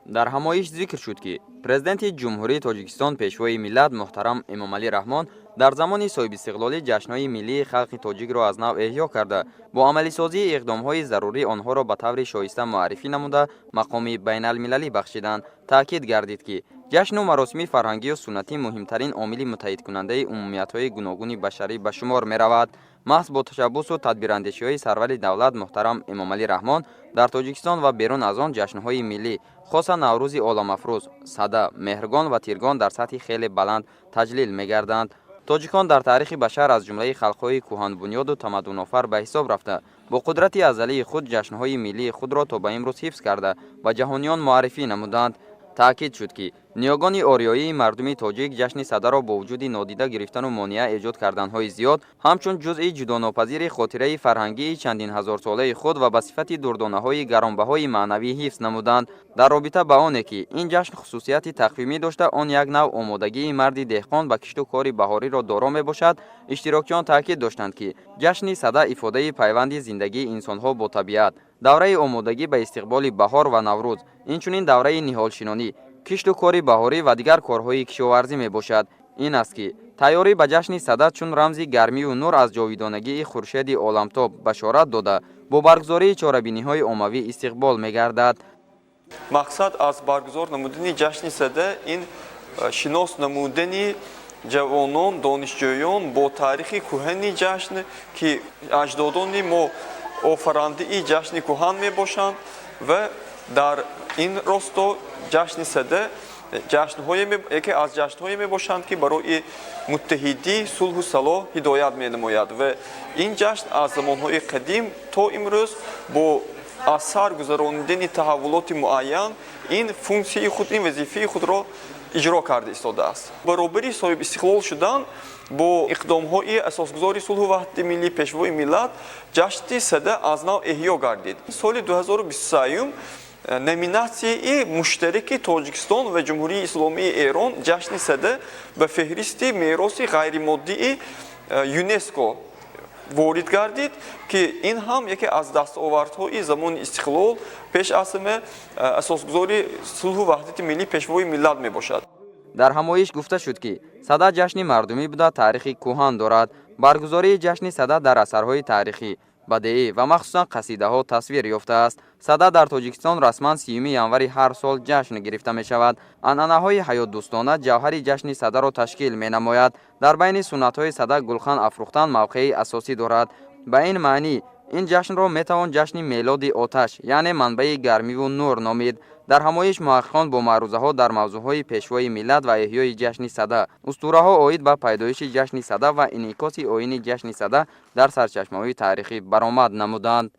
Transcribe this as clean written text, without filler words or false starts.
Дар ҳамоиш зикр шуд, ки Президенти Ҷумҳурии Тоҷикистон, Пешвои миллат муҳтарам Эмомалӣ Раҳмон дар замони соҳибистиқлолӣ ҷашнҳои миллии халқи тоҷикро аз нав эҳё карда, бо амалисозии иқдомҳои зарурӣ онҳоро ба таври шоиста муаррифӣ намуда, мақоми байналмилалӣ бахшиданд. Таъкид гардид, ки ҷашну маросими фарҳангию суннатӣ муҳимтарин омили муттаҳидкунандаи умумиятҳои гуногуни башарӣ ба шумор меравад. Маҳз бо ташаббусу тадбирандешиҳои сарвари давлат муҳтарам Эмомалӣ Раҳмон дар Тоҷикистон ва берун аз он ҷашнҳои миллӣ, хоса Наврӯзи оламафрӯз, Сада, Меҳргон ва Тиргон дар сатҳи хеле баланд таҷлил мегарданд. Тоҷикон дар таърихи башар аз ҷумлаи халқҳои кӯҳанбунёду тамаддунофар ба ҳисоб рафта, бо қудрати азалии худ ҷашнҳои миллии худро то ба имрӯз ҳифз карда, ба ҷаҳониён муаррифӣ намуданд. Таъкид шуд, ки ниёгони ориёии мардуми тоҷик ҷашни Садаро бо вуҷуди нодида гирифтану монеа эҷод карданҳои зиёд ҳамчун ҷузъи ҷудонопазири хотираи фарҳангии чандин ҳазорсолаи худ ва ба сифати дурдонаҳои гаронбаҳои маънавӣ ҳифз намуданд. Дар робита ба оне, ки ин ҷашн хусусияти тақвимӣ дошта, он як нав омодагии марди деҳқон ба кишту кори баҳориро доро мебошад, иштирокчиён таъкид доштанд, ки ҷашни Сада ифодаи пайванди зиндагии инсонҳо бо табиат, давраи омодагӣ ба истиқболи баҳор ва Наврӯз, инчунин давраи ниҳолшинонӣ, кишту кори баҳорӣ ва дигар корҳои кишоварзӣ мебошад. Ин аст, ки тайёрӣ ба ҷашни Сада чун рамзи гармию нур аз ҷовидонагии хуршеди оламтоб башорат дода, бо баргузории чорабиниҳои оммавӣ истиқбол мегардад. Мақсад аз баргузор намудани ҷашни Сада ин шинос намудани ҷавонон, донишҷӯён бо таърихи кӯҳани ҷашн, ки аҷдодони мо офарандии ҷашни кӯҳан мебошанд, ва дар ин росто ҷашни Сада ҷашнҳое, яке аз ҷашнҳое мебошанд, ки барои муттаҳидӣ, сулҳу салоҳ ҳидоят менамояд. Ва ин ҷашн аз замонҳои қадим то имрӯз бо аз сар гузаронидани таҳаввулоти муайян ин функсияи худ, ин вазифаи худро иҷро карда истодааст. Баробари соҳибистиқлол шудан, бо иқдомҳои асосгузори сулҳу ваҳдати миллӣ, Пешвои миллат, ҷашни Сада аз нав эҳё гардид. Соли 2023 номинатсияи муштараки Тоҷикистон ва Ҷумҳурии Исломии Эрон ҷашни Сада ба феҳристи мероси ғайримоддии ЮНЕСКО ворид гардид, ки ин ҳам яке аз дастовардҳои замони истиқлол, пеш аз ҳама асосгузори сулҳу ваҳдати миллӣ, Пешвои миллат мебошад. Дар ҳамоиш гуфта шуд, ки Сада ҷашни мардумӣ буда, таърихи кӯҳан дорад. Баргузории ҷашни Сада дар асарҳои таърихӣ, бадеӣ ва махсусан қасидаҳо тасвир ёфтааст. Сада дар Тоҷикистон расман 30-уми январи ҳар сол ҷашн гирифта мешавад. Анъанаҳои ҳаётдӯстона ҷавҳари ҷашни Садаро ташкил менамояд. Дар байни суннатҳои Сада гулхан афрӯхтан мавқеи асосӣ дорад. Ба ин маънӣ ин ҷашнро метавон ҷашни мелоди оташ, яъне манбаи гармиву нур номид. Дар ҳамоиш муҳаққиқон бо маърузаҳо дар мавзӯъҳои Пешвои миллат ва эҳёи ҷашни Сада, устураҳо оид ба пайдоиши ҷашни Сада ва инъикоси оини ҷашни Сада дар сарчашмаҳои таърихӣ баромад намуданд.